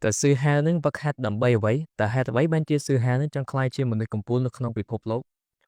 តើស៊ឺហាវនឹងវឹកហាត់ដើម្បីអ្វីតើហេតុអ្វីបានជាស៊ឺហាវនឹងចង់ក្លាយជាមនុស្សកំពូលនៅក្នុងពិភពលោ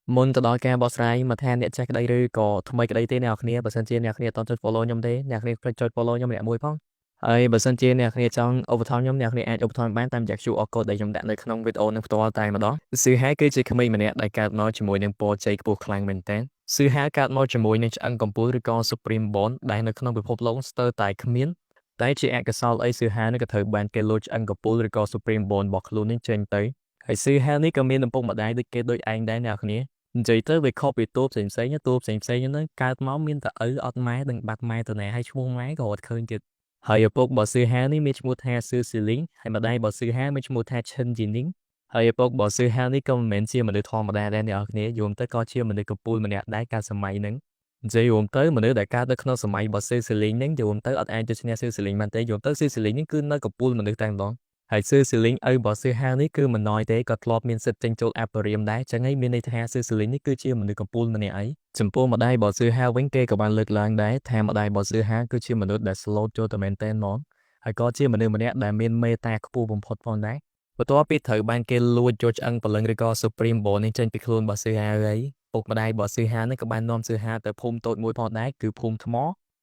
កមុនទៅដល់ការបកស្រាយមកថាអ្នកចេះក្តីឬក៏ថ្មីក្តីទេអ្នកនរគ្នាបើសិនជាអ្នកគ្នាអត់ចុច follow ខ្ញុំទេអ្នកគ្នាភ្លេចចុច follow ខ្ញុំម្នាក់មួយផងហើយបើសិនជាអ្នកគ្នាចង់ឧបត្ថម្ភខ្ញុំអ្នកគ្នាអាចឧបត្ថម្ភបានតាមរយៈ QR code ដែលខ្ញុំដាក់នៅក្នុងវីដេអូនឹងផ្ទាល់តែម្ដងស៊ឺហាគឺជាក្មេងម្នាក់ដែលកើតមកជាមួយនឹងពរជ័យខ្ពស់ខ្លាំងមែនទែនស៊ឺហាកើតមកជាមួយនឹងឆ្អឹងកំពូលឬក៏ Supreme Bone ដែលនៅក្នុងពិភពលោកស្ទើរតែគ្មានតែជាអកុសលអីស៊ឺហានេះក៏ត្រូវបានគេលួចឆ្អឹងកំពូលឬក៏ Supreme Bone របស់ខ្លួននេះចេញទៅហើយស៊ឺហានេះក៏មានឪពុកម្ដាយដូចគេដូចឯងដែរអ្នកគ្នានិយាយទៅវាខុសពីតួផ្សេងផ្សេងតួផ្សេងផ្សេងហ្នឹងកើតមកមានតែឪអត់ម៉ែដឹងបាត់ម៉ែទៅណាហើយឈ្មោះម៉ែក៏អត់ឃើញទៀតហើយឪពុករបស់ស៊ឺហានេះមានឈ្មោះថាស៊ឺស៊ីលីងហើយម្ដាយរបស់ស៊ឺហាមានឈ្មោះថាឈិនជីនីងហើយឪពុករបស់ស៊ឺហានេះក៏មិនមែនជាមនុស្សធម្មតាដែរអ្នកនរគ្នាយល់ទៅក៏ជាមនុស្សកំពូលម្នាក់ដែរកាលសម័យហ្នឹងនិយាយរួមទៅមនុស្សដែលកើតនៅក្នុងសម័យរបស់ស៊ឺស៊ីលីងហ្នឹងយល់ទៅអត់អាចទៅឈ្នះស៊ឺស៊ីលីងបានទេយល់ទៅស៊ឺស៊ីលីងនេះគឺនៅកំពូលមនុស្សតែម្ដងហើយស៊ឺស៊ីលីងឪរបស់ស៊ឺហានេះគឺមិនណយទេក៏ធ្លាប់មានសិទ្ធិចេញចូលអបរៀមដែរចឹងហើយមានន័យថាស៊ឺស៊ីលីងនេះគឺជាមនុស្សកំពូលម្នាក់ឯងចំពោះម្ដាយរបស់ស៊ឺហាវិញគេក៏បានលើកឡើងដែរថាម្ដាយរបស់ស៊ឺហាគឺជាមនុស្សដែល slow ចូលទៅមែនទែនហ្មងហើយក៏ជាមនុស្សម្នាក់ដែលមានមេត្តាខ្ពស់បំផុតផងដែរបន្ទាប់ពីត្រូវបានគេលួចយកឆ្អឹងព្រលឹងឬក៏ Supreme Bone នេះចេញពីខ្លួនរបស់ស៊ឺហាហើយពុកម្ដាយរបស់ស៊ឺហានេះក៏បាននាំស៊ឺហាទៅភូមិតូចមួយផងដែរគឺភូមិថ្ម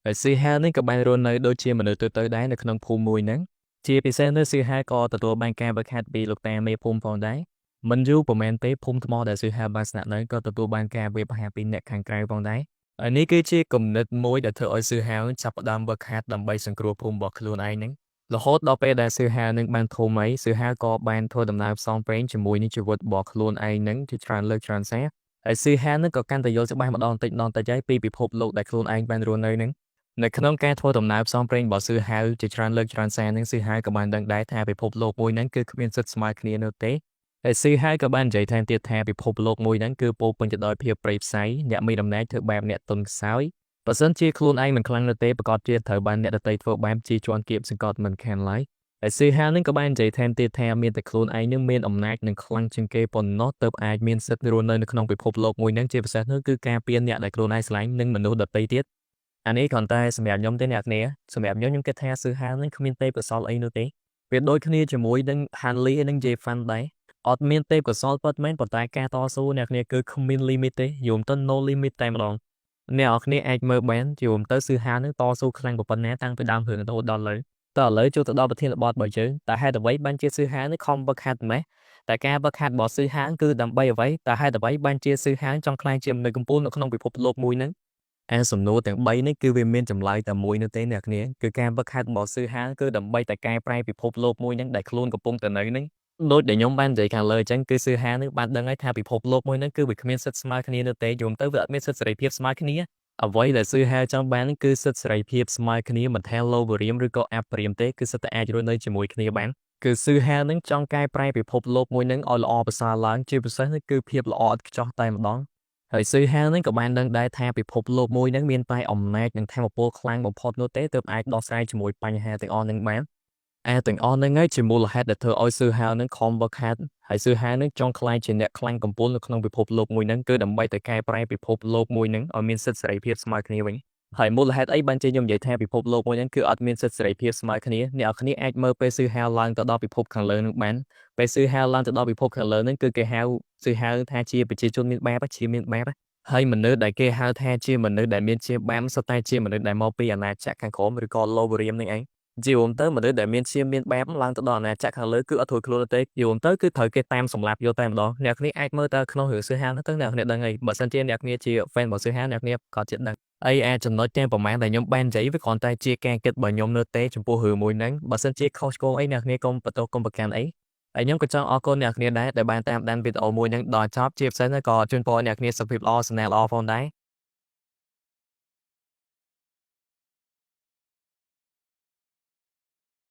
ហើយស៊ឺហានេះក៏បានរស់នៅដូចជាមនុស្សទូទៅដែរនៅក្នុងភូមិមួយហ្នឹងជាពិសេសនៅស៊ឺហាក៏ទទួលបានការវឹកហាត់ពីលោកតាមេភូមិផងដែរមិនយូរប្រហែលទេភូមិថ្មដែលស៊ឺហាបានស្នាក់នៅក៏ទទួលបានការវាយប្រហារពីអ្នកខាងក្រៅផងដែរហើយនេះគឺជាគំនិតមួយដែលធ្វើឲ្យស៊ឺហាវចាប់ផ្ដើមវឹកហាត់ដើម្បីសង្គ្រោះភូមិរបស់ខ្លួនឯងហ្នឹងរហូតដល់ពេលដែលស៊ឺហាវនឹងបានធំអីស៊ឺហាវក៏បានធ្វើដំណើរផ្សងព្រេងជាមួយនឹងជីវិតរបស់ខ្លួនឯងហ្នឹងជាច្រើនលើកច្រើនសារហើយស៊ឺហាវនឹងក៏កាន់តែយល់ច្បាស់ម្ដងតិចម្ដងតិចហើយពីពិភពលោកដែលខ្លួនឯងបានរស់នៅហ្នឹងនៅក្នុងការធ្វើដំណើរផ្សងព្រេងរបស់ស៊ឺហាវជាច្រើនលើកច្រើនសារហ្នឹងស៊ឺហាវក៏បានដឹងដែរថាពិភពលោកមួយហ្នឹងគឺគ្មានសិទ្ធិស្មើគ្នានោះទេហើយស៊ឺហាវក៏បាននិយាយថែមទៀតថាពិភពលោកមួយហ្នឹងគឺពោពេញទៅដោយភាពព្រៃផ្សៃអ្នកមានអំណាចធ្វើបែបអ្នកទន់ខ្សោយបើសិនជាខ្លួនឯងមិនខ្លាំងនោះទេប្រកាសជាត្រូវបានអ្នកដទៃធ្វើបែបជាជាន់គៀបសង្កត់មិនខានឡើយហើយស៊ឺហាវនឹងក៏បាននិយាយថែមទៀតថាមានតែខ្លួនឯងនឹងមានអំណាចនិងខ្លាំងជាងគេប៉ុណ្ណោះទើបអាចមានសិទ្ធិរស់នៅនៅក្នុងពិភពលោកមួយហ្នឹងជាពិសេសនោះគឺការពារអ្នកដែលខ្លួនឯងស្រឡាញ់និងមនុស្សដទៃទៀតអានេះគ្រាន់តែសម្រាប់ខ្ញុំទេអ្នកគ្នាសម្រាប់ខ្ញុំខ្ញុំគិតថាស៊ឺហាវនឹងគ្មានទេពកោសលអីនោះទេវាដូចគ្នាជាមួយនឹងហាន់លីនិងជេហ្វាន់ដែរអត់មានទេពកោសលពិតមែនប៉ុន្តែការតស៊ូអ្នកគ្នាគឺគ្មាន limit ទេយល់ទៅ no limit តែម្ដងអ្នកនរគ្នាអាចមើលបានយល់ទៅស៊ឺហាវនឹងតស៊ូខ្លាំងប៉ុណ្ណាតាំងពីដើមរឿងរហូតដល់ឥឡូវតើឥឡូវចូលទៅដល់ប្រធានបទរបស់យើងតើហេតុអ្វីបានជាស៊ឺហាវនេះខំវឹកហាត់ម៉េះតែការវឹកហាត់របស់ស៊ឺហាវគឺដើម្បីអ្វីតើហេតុអ្វីបានជាស៊ឺហាវចង់ក្លាយជាមនុស្សកំពូលនៅក្នុងពិភពលោកមួយហ្នឹងអាសំណួរទាំង3នេះគឺវាមានចម្លើយតែមួយនោះទេអ្នកគ្នាគឺការវឹកហាត់របស់ស៊ឺហាវគឺដើម្បីតែកែប្រែពិភពលោកមួយហ្នឹងដែលខ្លួនកំពុងតែនៅហ្នឹងដូចដែលខ្ញុំបាននិយាយខាងលើអញ្ចឹងគឺស៊ឺហានឹងបានដឹងហើយថាពិភពលោកមួយហ្នឹងគឺវាគ្មានសិទ្ធិស្មើគ្នានោះទេយល់ទៅវាអត់មានសិទ្ធិសេរីភាពស្មើគ្នាអ្វីដែលស៊ឺហាចង់បានគឺសិទ្ធិសេរីភាពស្មើគ្នាមិនថាលោវរៀមឬក៏អបរៀមទេគឺសិទ្ធិតែអាចរស់នៅជាមួយគ្នាបានគឺស៊ឺហានឹងចង់កែប្រែពិភពលោកមួយនឹងឲ្យល្អប្រសើរឡើងជាពិសេសគឺភាពល្អឥតខ្ចោះតែម្ដងហើយស៊ឺហានឹងក៏បានដឹងដែរថាពិភពលោកមួយនឹងមានតែអំណាចនិងថាមពលខ្លាំងបំផុតនោះទេទើបអាចដោះស្រាយជាមួយបញ្ហាទាំងអស់នឹងបានអាទាំងអស់ហ្នឹងហើយជាមូលហេតុដែលធ្វើឲ្យស៊ឺហាវនឹងខំវឹកហាត់ហើយស៊ឺហាវនឹងចង់ក្លាយជាអ្នកខ្លាំងកំពូលនៅក្នុងពិភពលោកមួយហ្នឹងគឺដើម្បីតែកែប្រែពិភពលោកមួយហ្នឹងឲ្យមានសិទ្ធិសេរីភាពស្មើគ្នាវិញហើយមូលហេតុអីបានជាខ្ញុំនិយាយថាពិភពលោកមួយហ្នឹងគឺអត់មានសិទ្ធិសេរីភាពស្មើគ្នាអ្នកនរគ្នាអាចមើលពេលស៊ឺហាវឡើងទៅដល់ពិភពខាងលើនឹងបានពេលស៊ឺហាវឡើងទៅដល់ពិភពខាងលើហ្នឹងគឺគេហៅស៊ឺហាវថាជាប្រជាជនមានបាបជាមានបាបហើយមនុស្សដែលគេហៅថាជាមនុស្សដែលមានជាបាបសុទ្ធតែជាមនុស្សដែលមកពីអាណាចក្រខាងក្រោមឬក៏ lower រៀមនឹងឯងជារួមទៅមនុស្សដែលមានឈាមមានបាបឡើងទៅដល់អាណាចក្រខាងលើគឺអត់រួចខ្លួនទេយល់ទៅគឺត្រូវគេតាមសម្លាប់យកតែម្ដងអ្នកគ្នាអាចមើលទៅក្នុងរឿងស៊ឺហាវទៅអ្នកគ្នាដឹងហើយបើសិនជាអ្នកគ្នាជា fan របស់ស៊ឺហាវអ្នកគ្នាក៏ជាដឹងអីអាចចំណុចទាំងប្រហែលដែលខ្ញុំបាននិយាយវាគ្រាន់តែជាការគិតរបស់ខ្ញុំនៅទេចំពោះរឿងមួយហ្នឹងបើសិនជាខុសឆ្គងអីអ្នកគ្នាកុំបន្ទោសកុំប្រកាន់អីហើយខ្ញុំក៏ចង់អរគុណអ្នកគ្នាដែរដែលបានតាមដានវីដេអូមួយហ្នឹងដល់ចប់ជាពិសេសក៏ជូនពរអ្នកគ្នាសុខភាពល្អសំណាងល្អផងដែរ។